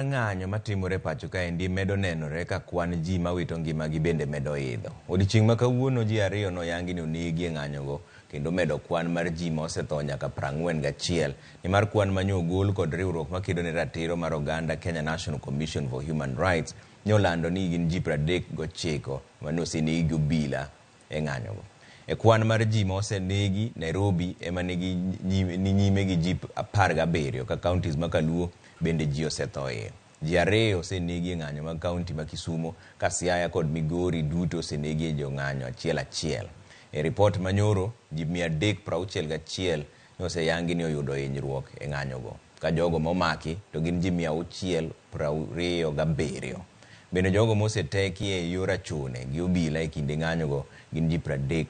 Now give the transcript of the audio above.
Ng'anyo matimore pacho kaendi medo nenore ka kwan ji mawito ngimagi bende medo idho. Odiochieng' ma kawuono ji ariyo noyangi ni onegi e ng'anyogo kendo medo kwan mar ji ma osetho nyaka 41 nimar kwan manyo ogol kod riwruok makedo ne ratiro mar oganda Kenya National Commission for Human Rights nyolando ni gin ji 39 mane osenegi gi obila e ng'anyogo. E kwan mar ji ma osenegi, Nairobi ema nigi ni nyime gi ji 17 ka counties ma Kaluo bende ji osethoe. Ji ariyo osenegi e ng'anyo mag kaunti ma Kisumo ka Siaya kod Migori duto osenegi e jong'anyo achiel achiel. E ripot manyoro, ji 361 ne oseyangi ni oyudo hinyruok e ng'anyogo, ka jogo momaki to gin ji 627. Bende jogo moseteki e yor achune gi obila e kinde ng'anyogo gin ji 32.